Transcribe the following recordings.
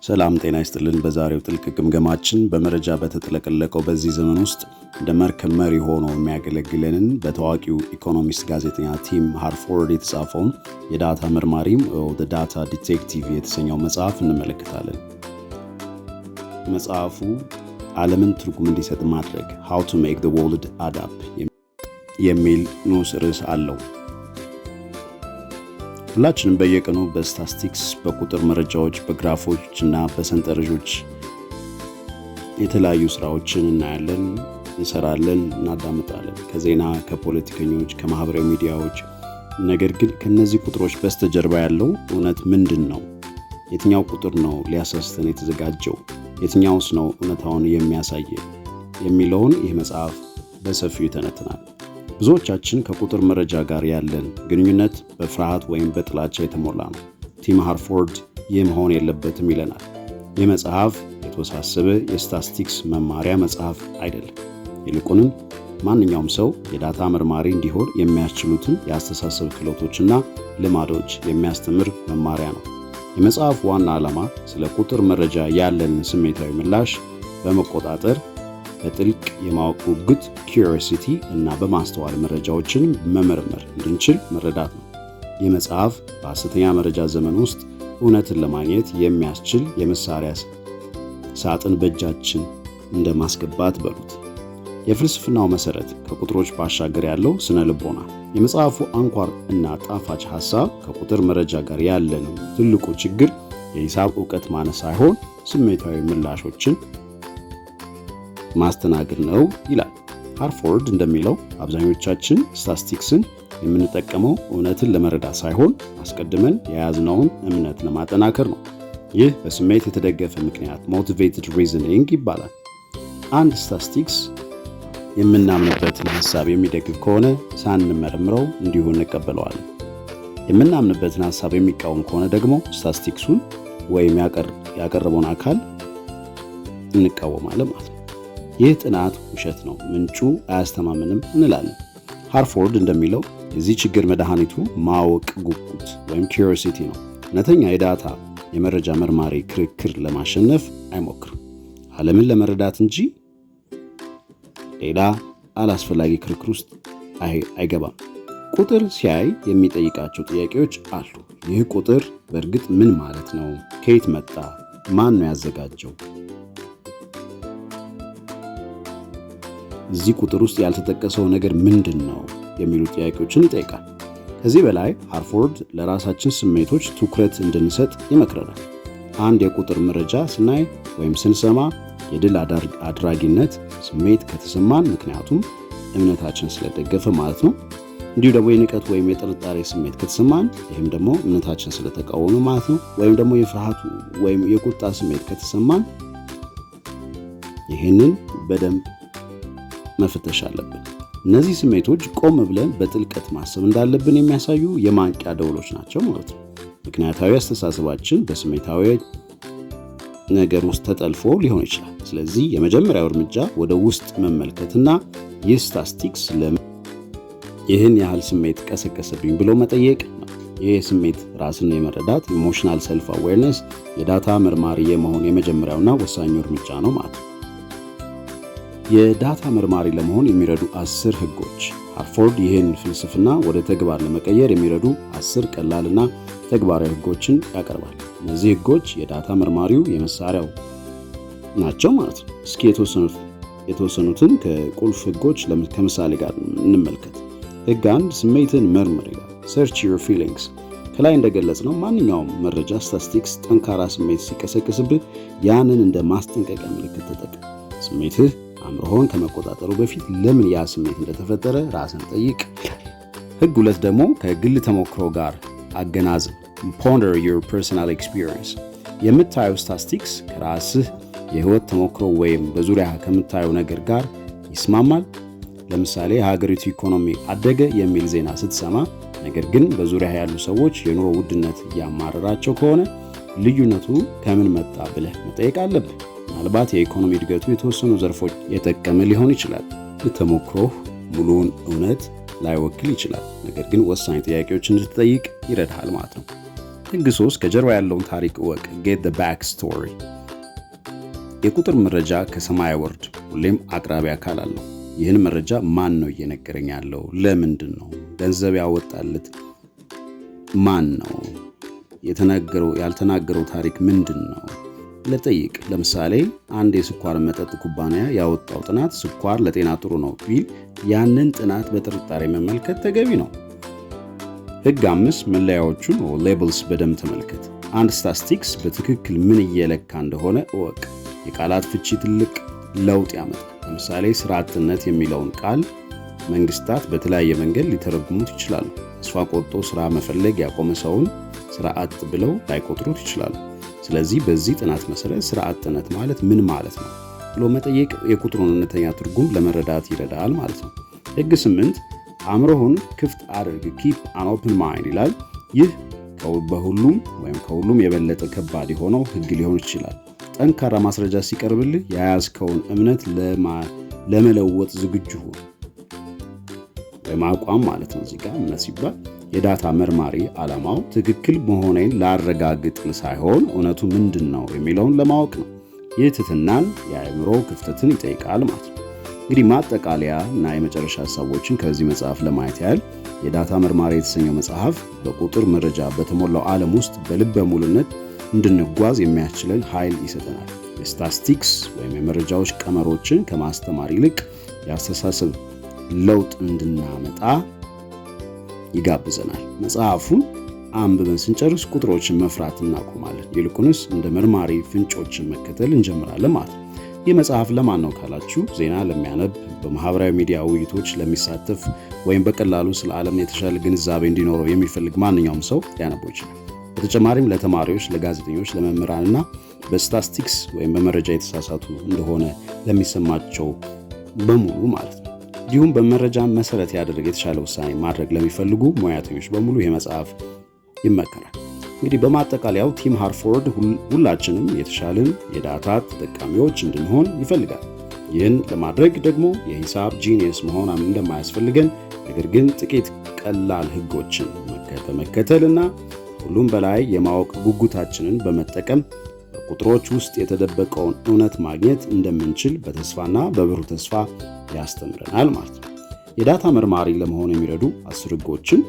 ሰላም ጤና ይስጥልን። በዛሬው ጥልቅ ግምገማችን በመረጃ በተጥለቀለቀው በዚህ ዘመን ውስጥ እንደ መርከብ መሪ ሆኖ የሚያገለግለንን በታዋቂው ኢኮኖሚስት ጋዜጠኛ ቲም ሃርፎርድ የተጻፈውን የዳታ መርማሪም Data Detective የተሰኘው መጽሐፍ እንመለከታለን። መጽሐፉ ዓለምን ትርጉም እንዲሰጥ ማድረግ፣ How to Make the World Add Up የሚል ንዑስ ርዕስ አለው። ሁላችንም በየቀኑ በስታስቲክስ፣ በቁጥር መረጃዎች፣ በግራፎች እና በሰንጠረዦች የተለያዩ ስራዎችን እናያለን፣ እንሰራለን፣ እናዳምጣለን። ከዜና፣ ከፖለቲከኞች፣ ከማህበራዊ ሚዲያዎች። ነገር ግን ከነዚህ ቁጥሮች በስተጀርባ ያለው እውነት ምንድን ነው? የትኛው ቁጥር ነው ሊያሳስተን የተዘጋጀው? የትኛውስ ነው እውነታውን የሚያሳየን? የሚለውን ይህ መጽሐፍ በሰፊው ይተነትናል። ብዙዎቻችን ከቁጥር መረጃ ጋር ያለን ግንኙነት በፍርሃት ወይም በጥላቻ የተሞላ ነው። ቲም ሃርፎርድ ይህ መሆን የለበትም ይለናል። ይህ መጽሐፍ የተወሳሰበ የስታስቲክስ መማሪያ መጽሐፍ አይደለም። ይልቁንም ማንኛውም ሰው የዳታ መርማሪ እንዲሆን የሚያስችሉትን የአስተሳሰብ ክህሎቶችና ልማዶች የሚያስተምር መማሪያ ነው። የመጽሐፉ ዋና ዓላማ ስለ ቁጥር መረጃ ያለንን ስሜታዊ ምላሽ በመቆጣጠር በጥልቅ የማወቅ ጉጉት curiosity እና በማስተዋል መረጃዎችን መመርመር እንድንችል መረዳት ነው። ይህ መጽሐፍ በሐሰተኛ መረጃ ዘመን ውስጥ እውነትን ለማግኘት የሚያስችል የመሳሪያ ሳጥን በእጃችን እንደ ማስገባት በሉት። የፍልስፍናው መሰረት፣ ከቁጥሮች ባሻገር ያለው ስነ ልቦና። የመጽሐፉ አንኳር እና ጣፋጭ ሐሳብ ከቁጥር መረጃ ጋር ያለን ትልቁ ችግር የሂሳብ እውቀት ማነስ ሳይሆን ስሜታዊ ምላሾችን ማስተናገድ ነው ይላል። ሃርፎርድ እንደሚለው አብዛኞቻችን ስታስቲክስን የምንጠቀመው እውነትን ለመረዳት ሳይሆን አስቀድመን የያዝነውን እምነት ለማጠናከር ነው። ይህ በስሜት የተደገፈ ምክንያት motivated reasoning ይባላል። አንድ ስታስቲክስ የምናምንበትን ሐሳብ የሚደግፍ ከሆነ ሳንመረምረው እንዲሁ እንቀበለዋለን። የምናምንበትን ሐሳብ የሚቃወም ከሆነ ደግሞ ስታስቲክሱን ወይም ያቀረበውን አካል እንቃወማለን ማለት ነው። ይህ ጥናት ውሸት ነው፣ ምንጩ አያስተማምንም እንላለን። ሃርፎርድ እንደሚለው የዚህ ችግር መድኃኒቱ ማወቅ ጉጉት ወይም curiosity ነው። እውነተኛ የዳታ የመረጃ መርማሪ ክርክር ለማሸነፍ አይሞክርም፣ ዓለምን ለመረዳት እንጂ ሌላ አላስፈላጊ ክርክር ውስጥ አይገባም። ቁጥር ሲያይ የሚጠይቃቸው ጥያቄዎች አሉ። ይህ ቁጥር በእርግጥ ምን ማለት ነው? ከየት መጣ? ማን ነው ያዘጋጀው? እዚህ ቁጥር ውስጥ ያልተጠቀሰው ነገር ምንድን ነው? የሚሉ ጥያቄዎችን ይጠይቃል። ከዚህ በላይ ሃርፎርድ ለራሳችን ስሜቶች ትኩረት እንድንሰጥ ይመክረናል። አንድ የቁጥር መረጃ ስናይ ወይም ስንሰማ የድል አድራጊነት ስሜት ከተሰማን ምክንያቱም እምነታችን ስለደገፈ ማለት ነው። እንዲሁ ደግሞ የንቀት ወይም የጥርጣሬ ስሜት ከተሰማን ይህም ደግሞ እምነታችን ስለተቃወመ ማለት ነው። ወይም ደግሞ የፍርሃት ወይም የቁጣ ስሜት ከተሰማን ይህንን በደንብ መፈተሽ አለብን። እነዚህ ስሜቶች ቆም ብለን በጥልቀት ማሰብ እንዳለብን የሚያሳዩ የማንቂያ ደውሎች ናቸው ማለት ነው። ምክንያታዊ አስተሳሰባችን በስሜታዊ ነገር ውስጥ ተጠልፎ ሊሆን ይችላል። ስለዚህ የመጀመሪያው እርምጃ ወደ ውስጥ መመልከትና ይህ ስታስቲክስ ይህን ያህል ስሜት ቀሰቀሰብኝ ብሎ መጠየቅ ነው። ይህ ስሜት ራስን የመረዳት emotional self awareness የዳታ መርማሪ የመሆን የመጀመሪያውና ወሳኙ እርምጃ ነው ማለት ነው። የዳታ መርማሪ ለመሆን የሚረዱ 10 ህጎች። ሃርፎርድ ይህን ፍልስፍና ወደ ተግባር ለመቀየር የሚረዱ 10 ቀላልና ተግባራዊ ህጎችን ያቀርባል። እነዚህ ህጎች የዳታ መርማሪው የመሳሪያው ናቸው ማለት ነው። እስኪ የተወሰኑትን ከቁልፍ ህጎች ከምሳሌ ጋር እንመልከት። ህግ 1፣ ስሜትን መርምር ይላል። Search your feelings። ከላይ እንደገለጽነው ማንኛውም መረጃ ስታስቲክስ ጠንካራ ስሜት ሲቀሰቅስብህ ያንን እንደ ማስጠንቀቂያ ምልክት ተጠቀም። ስሜትህ አእምሮህን ከመቆጣጠሩ በፊት ለምን ያ ስሜት እንደተፈጠረ ራስን ጠይቅ። ህግ 2 ደግሞ ከግል ተሞክሮ ጋር አገናዝብ። Ponder your personal experience። የምታየው ስታስቲክስ ከራስህ የህይወት ተሞክሮ ወይም በዙሪያህ ከምታየው ነገር ጋር ይስማማል? ለምሳሌ የሀገሪቱ ኢኮኖሚ አደገ የሚል ዜና ስትሰማ፣ ነገር ግን በዙሪያህ ያሉ ሰዎች የኑሮ ውድነት እያማረራቸው ከሆነ ልዩነቱ ከምን መጣ ብለህ መጠየቅ አለብህ። ምናልባት የኢኮኖሚ እድገቱ የተወሰኑ ዘርፎች የጠቀመ ሊሆን ይችላል። ተሞክሮህ ሙሉውን እውነት ላይወክል ይችላል። ነገር ግን ወሳኝ ጥያቄዎች እንድትጠይቅ ይረዳሃል ማለት ነው። ህግ 3፣ ከጀርባ ያለውን ታሪክ እወቅ። Get the back story። የቁጥር መረጃ ከሰማይ አይወርድም፣ ሁሌም አቅራቢ አካል አለው። ይህን መረጃ ማን ነው እየነገረኝ ያለው? ለምንድን ነው? ገንዘብ ያወጣለት ማን ነው? የተናገረው ያልተናገረው ታሪክ ምንድን ነው? ለጠይቅ። ለምሳሌ አንድ የስኳር መጠጥ ኩባንያ ያወጣው ጥናት ስኳር ለጤና ጥሩ ነው ቢል ያንን ጥናት በጥርጣሬ መመልከት ተገቢ ነው። ህግ 5፣ መለያዎቹን labels በደንብ ተመልከት። አንድ ስታስቲክስ በትክክል ምን እየለካ እንደሆነ እወቅ። የቃላት ፍቺ ትልቅ ለውጥ ያመጣል። ለምሳሌ ስራ አጥነት የሚለውን ቃል መንግስታት በተለያየ መንገድ ሊተረጉሙት ይችላሉ። ተስፋ ቆርጦ ስራ መፈለግ ያቆመ ሰውን ስራ አጥ ብለው ላይቆጥሩት ይችላሉ። ስለዚህ በዚህ ጥናት መሰረት ስራ አጥነት ማለት ምን ማለት ነው ብሎ መጠየቅ የቁጥሩን እውነተኛ ትርጉም ለመረዳት ይረዳል ማለት ነው። ህግ 8፣ አእምሮህን ክፍት አድርግ፣ keep an open mind ይላል። ይህ በሁሉም ወይም ከሁሉም የበለጠ ከባድ የሆነው ህግ ሊሆን ይችላል። ጠንካራ ማስረጃ ሲቀርብልህ የያዝከውን እምነት ለመለወጥ ዝግጁ ሁን፣ ወይም አቋም ማለት ነው። እዚህ ጋር እምነት ሲባል የ data መርማሪ ዓላማው ትክክል መሆኔን ላረጋግጥ ሳይሆን እውነቱ ምንድን ነው የሚለውን ለማወቅ ነው። ይህ ትህትናን፣ የአእምሮ ክፍተትን ይጠይቃል ማለት ነው። እንግዲህ ማጠቃለያ እና የመጨረሻ ሀሳቦችን ከዚህ መጽሐፍ ለማየት ያህል የ data መርማሪ የተሰኘው መጽሐፍ በቁጥር መረጃ በተሞላው ዓለም ውስጥ በልበ ሙሉነት እንድንጓዝ የሚያስችለን ኃይል ይሰጠናል። የስታስቲክስ ወይም የመረጃዎች ቀመሮችን ከማስተማር ይልቅ የአስተሳሰብ ለውጥ እንድናመጣ ይጋብዘናል። መጽሐፉን አንብበን ስንጨርስ ቁጥሮችን መፍራት እናቆማለን። ይልቁንስ እንደ መርማሪ ፍንጮችን መከተል እንጀምራለን ማለት ነው። ይህ መጽሐፍ ለማን ነው ካላችሁ፣ ዜና ለሚያነብ፣ በማህበራዊ ሚዲያ ውይይቶች ለሚሳተፍ ወይም በቀላሉ ስለ ዓለም የተሻለ ግንዛቤ እንዲኖረው የሚፈልግ ማንኛውም ሰው ሊያነበው ይችላል። በተጨማሪም ለተማሪዎች፣ ለጋዜጠኞች፣ ለመምህራንና በስታስቲክስ ወይም በመረጃ የተሳሳቱ እንደሆነ ለሚሰማቸው በሙሉ ማለት ነው። እንዲሁም በመረጃ መሰረት ያደረገ የተሻለ ውሳኔ ማድረግ ለሚፈልጉ ሙያተኞች በሙሉ ይህ መጽሐፍ ይመከራል። እንግዲህ በማጠቃለያው ቲም ሃርፎርድ ሁላችንም የተሻልን የ data ተጠቃሚዎች እንድንሆን ይፈልጋል። ይህን ለማድረግ ደግሞ የሂሳብ genius መሆን እንደማያስፈልገን፣ ነገር ግን ጥቂት ቀላል ህጎችን በመከተልና ሁሉም በላይ የማወቅ ጉጉታችንን በመጠቀም በቁጥሮች ውስጥ የተደበቀውን እውነት ማግኘት እንደምንችል በተስፋና በብሩህ ተስፋ ያስተምረናል ማለት ነው። የ data መርማሪ ለመሆን የሚረዱ 10 ህጎችን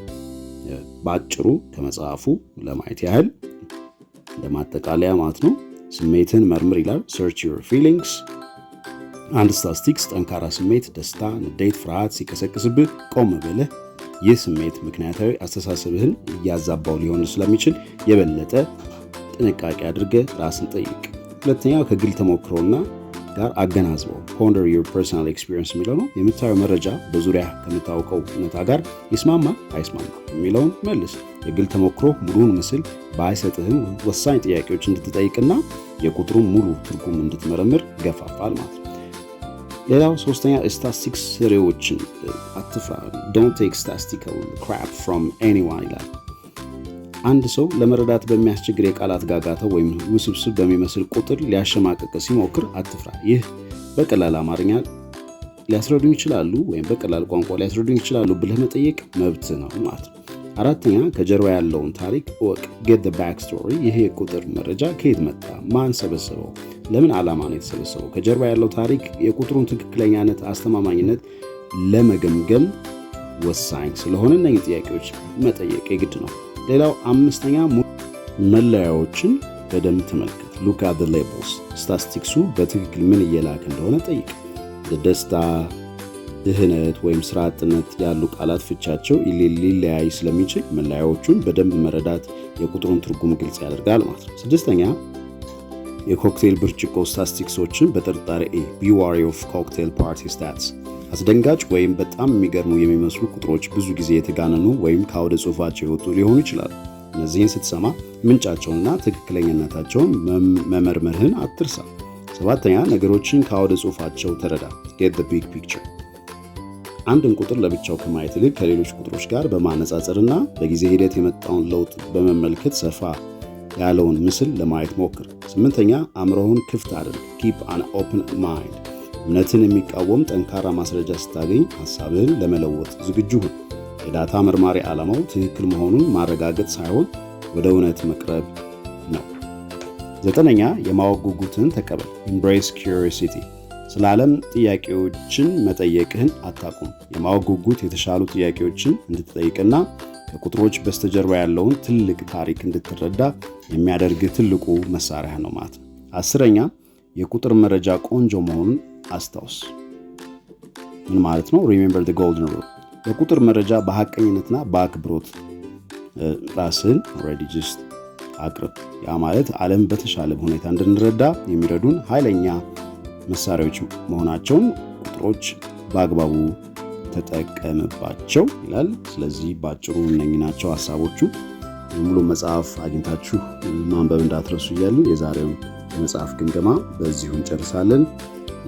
በአጭሩ ከመጽሐፉ ለማየት ያህል ለማጠቃለያ ማለት ነው። ስሜትን መርምር ይላል። Search your feelings። አንድ ስታስቲክስ ጠንካራ ስሜት፣ ደስታ፣ ንዴት፣ ፍርሃት ሲቀሰቅስብህ ቆም ብለህ ይህ ስሜት ምክንያታዊ አስተሳሰብህን እያዛባው ሊሆን ስለሚችል የበለጠ ጥንቃቄ አድርገህ ራስን ጠይቅ። ሁለተኛው ከግል ተሞክሮና ጋር አገናዝበው፣ ponder your personal experience የሚለው ነው። የምታየው መረጃ በዙሪያ ከምታውቀው እውነታ ጋር ይስማማ አይስማማ የሚለውን መልስ። የግል ተሞክሮ ሙሉውን ምስል ባይሰጥህም ወሳኝ ጥያቄዎች እንድትጠይቅና የቁጥሩን ሙሉ ትርጉም እንድትመረምር ይገፋፋል ማለት ነው። ሌላው ሶስተኛ ስታስቲክስ ስሬዎችን አትፍራ። Don't take statistical crap from anyone ይላል። አንድ ሰው ለመረዳት በሚያስቸግር የቃላት ጋጋታ ወይም ውስብስብ በሚመስል ቁጥር ሊያሸማቅቅ ሲሞክር አትፍራ። ይህ በቀላል አማርኛ ሊያስረዱኝ ይችላሉ ወይም በቀላል ቋንቋ ሊያስረዱኝ ይችላሉ ብለህ መጠየቅ መብት ነው ማለት ነው። አራተኛ ከጀርባ ያለውን ታሪክ እወቅ። Get the back story። ይህ የቁጥር መረጃ ከየት መጣ? ማን ሰበሰበው? ለምን ዓላማ ነው የተሰበሰበው? ከጀርባ ያለው ታሪክ የቁጥሩን ትክክለኛነት፣ አስተማማኝነት ለመገምገም ወሳኝ ስለሆነ እነኝህ ጥያቄዎች መጠየቅ የግድ ነው። ሌላው አምስተኛ መለያዎችን በደንብ ተመልከት። Look at the labels። ስታስቲክሱ በትክክል ምን እየላከ እንደሆነ ጠይቅ። ደስታ፣ ድህነት ወይም ስራ አጥነት ያሉ ቃላት ፍቻቸው ሊለያይ ስለሚችል መለያዎቹን በደንብ መረዳት የቁጥሩን ትርጉም ግልጽ ያደርጋል ማለት ነው። ስድስተኛ የኮክቴል ብርጭቆ ስታስቲክሶችን በጥርጣሬ፣ be wary of cocktail party stats። አስደንጋጭ ወይም በጣም የሚገርሙ የሚመስሉ ቁጥሮች ብዙ ጊዜ የተጋነኑ ወይም ከአውደ ጽሑፋቸው የወጡ ሊሆኑ ይችላሉ። እነዚህን ስትሰማ ምንጫቸውንና ትክክለኛነታቸውን መመርመርህን አትርሳ። ሰባተኛ ነገሮችን ከአውደ ጽሑፋቸው ተረዳ። Get the big picture። አንድን ቁጥር ለብቻው ከማየት ይልቅ ከሌሎች ቁጥሮች ጋር በማነጻጸርና በጊዜ ሂደት የመጣውን ለውጥ በመመልከት ሰፋ ያለውን ምስል ለማየት ሞክር። ስምንተኛ አእምሮህን ክፍት አድርግ። Keep an open mind። እምነትን የሚቃወም ጠንካራ ማስረጃ ስታገኝ ሐሳብህን ለመለወጥ ዝግጁ ሁን። የ data መርማሪ ዓላማው ትክክል መሆኑን ማረጋገጥ ሳይሆን ወደ እውነት መቅረብ ነው። ዘጠነኛ፣ የማወቅ ጉጉትህን ተቀበል። Embrace curiosity። ስለ ዓለም ጥያቄዎችን መጠየቅህን አታቁም። የማወቅ ጉጉት የተሻሉ ጥያቄዎችን እንድትጠይቅና ከቁጥሮች በስተጀርባ ያለውን ትልቅ ታሪክ እንድትረዳ የሚያደርግ ትልቁ መሳሪያ ነው ማለት ነው። 10ኛ፣ የቁጥር መረጃ ቆንጆ መሆኑን አስታውስ። ምን ማለት ነው? Remember the golden rule። የቁጥር መረጃ በሐቀኝነትና በአክብሮት ራስህን already just አቅርብ። ያ ማለት ዓለም በተሻለ ሁኔታ እንድንረዳ የሚረዱን ኃይለኛ መሳሪያዎች መሆናቸውን ቁጥሮች በአግባቡ ተጠቀምባቸው ይላል። ስለዚህ በአጭሩ እነኚህ ናቸው ሀሳቦቹ። ሙሉ መጽሐፍ አግኝታችሁ ማንበብ እንዳትረሱ እያልን የዛሬውን የመጽሐፍ ግምገማ በዚሁ እንጨርሳለን።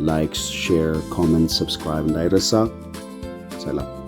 Like፣ share፣ comment፣ subscribe እንዳይረሳ። ሰላም።